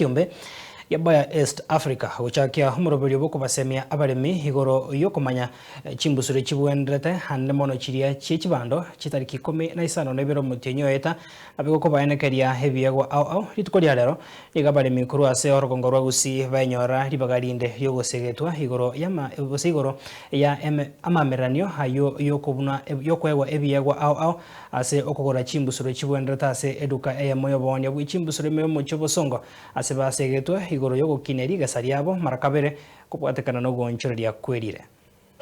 Ekiombe gia Bayer East Africa gochakia omoroberio bw'okobasemia abaremi igoro y'okomanya chimbusuro chibwenderete ande mono chiria chie chibando chitariki ikomi na isano na ibere omotienyi oeta naboigo kobaenekeria ebiegwa ao ao. Rituko ria rero nigo abaremi korwa ase orogongo rwa Gusii baenyora ribaga rinde riogosegetwa igoro y'ama gose igoro ya amamereranio ayio y'okobuna y'okoegwa ebiegwa ao ao ase okogora chimbusuro chibwenderete ase eduka eyemo y'oboonia bwe chimbusuro ime y'omochie o Bosongo ase basegetwe igoro y'ogokinia rigesa riabo mara kabere kobwatekana nogoonchoreria kwerire.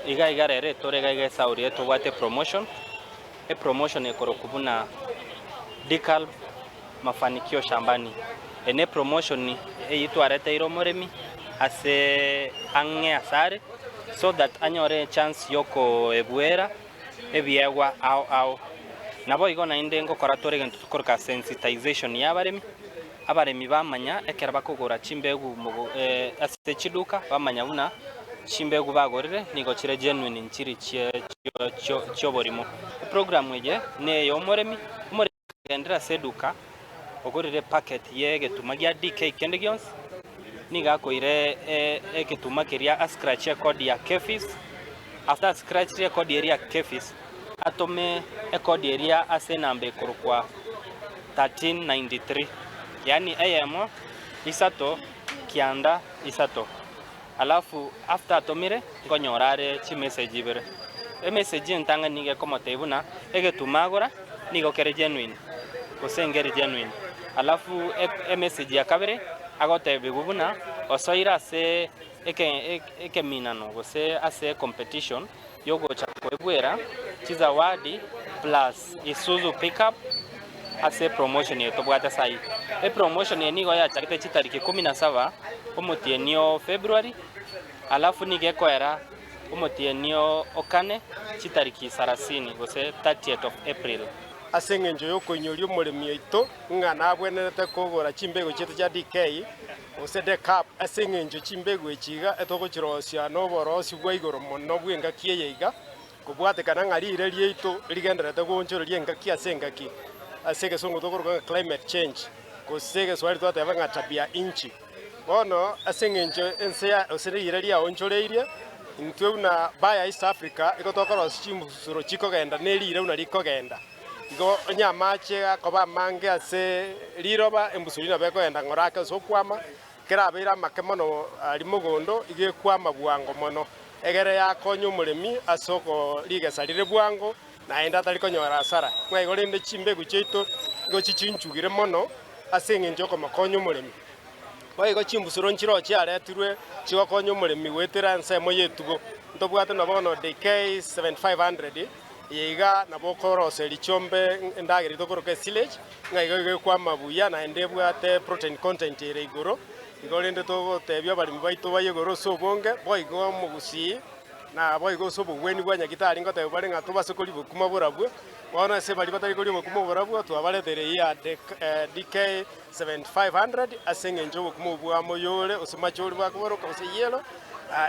Iga iga rero etore iga iga esauri eye tobwate epromotion, epromotion ekorokwa buna Dekalb Mafanikio Shambani. Eye ne epromotion eyio twareteire omoremi ase ang'e asare so that anyore echance yokoebuera ebiegwa ao ao. Naboigo naende ngokora tore egento tokoroka sensitization ya abaremi, abaremi bamanya ekero bakogora chimbegu mogo ase chiduka bamanya buna chimbegu bagorire nigo chire genuine nchiri chie chio chioborimo. Eprogram eye ne eyomoremi, omoremi akagendera ase eduka ogorire epacket ye egetuma gia DK kende gionsi, nigo akoira egetuma keria ascratche ecode ya KEPHIS, after ascratchire ecode eria ya KEPHIS, atome ecode eria ase enamba ekorokwa 1393, yaani eyemo, isato, kianda, isato. Alafu after atomire, nkonyora are chimessage ibere. Emessage entang'ani nigo ekomotebia buna egetuma agora nigo kere genuine, gose nkeri genuine. Alafu emessage ya kabere, agotebiwa buna osoire ase eke ekeminano gose ase ecompetition yogocha koegwera chizawadi plus Isuzu pickup ase epromotion eye tobwate saii. Epromotion eye nigo yachagete chitariki ikomi na saba omotienyi o February alafu nigo ekoera omotienyi o kane chitariki sarasini gose 30th of April. Ase engencho y'okoinyoria omoremi oito ng'a nabwenerete kogora chimbego chiaito chia DK, gose Decap, ase engencho chimbego echi iga etogochirosia noborosi bwa igoro mono bw'engaki eye iga, kobwatekana ng'a riire riaito rigendererete goonchoreria engaki ase engaki, ase egesongo tokoroka ng'a climate change, gose egeswahili twateba ng'a tabia inchi. Bono ase engencho ense ya gose riire riaonchoreirie, intwe buna Bayer East Africa igo tokorosia chimbusuro chikogenda ne riire buna rikogenda. Igo onye amache akoba amange ase riroba, embusuri nabo ekogenda ng'ora ake ase okwama, kerabeire amake mono aria mogondo, igo ekwama bwango mono. Egere yakonya omoremi ase rigesa rire bwango, naende atari konyora hasara. Ng'a igo rende chimbegu chiaito igo chichinchugire mono ase engencho y'okomokonya omoremi. Boigo chimbusuro nchiroo chiaretirwe chigokonya omoremi goetera ensemo y'etugo. Ntobwate na bono DK 7500, eye iga nabo okoroseria chiombe endagera eyio tokoroka esilage, ng'a igo igo ekwama buya naende ebwate protein content ere igoro. Igo rende togotebia abaremi baito bayegore ase obonge, boigo omogusii Naboigo ase obogwenia bwa Nyagitari ngotebia bare ng'a tobase koria obokima borabwo. Bono ase baria batari koria obokima oborabwo, twabareteire eyio ya DK 7500 ase engencho y'obokima obwo bwa moyore, gose machori bakoboroka, gose yellow,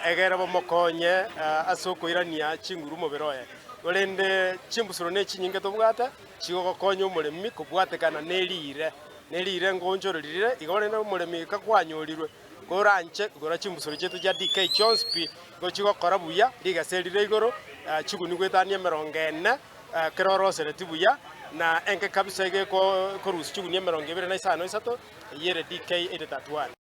egere bomokonye ase okoirania chinguru omobere oye. Korende chimbusuro ne chinyinge tobwate, chigogokonya omoremi kobwatekana ne riire, ne riire ngoonchoreri rire, igo rende omoremi kakwanyorirwe. Koranche igoro chimbusuro chiaito chia DK chionsi pi, nigo chigokora buya, rigesa eri rire igoro, chiguni goetania emerongo ene, kera orosereti buya, na enke kabisa iga ekorusia chiguni emerongo ebere na isano isato, eyio ere DK 831.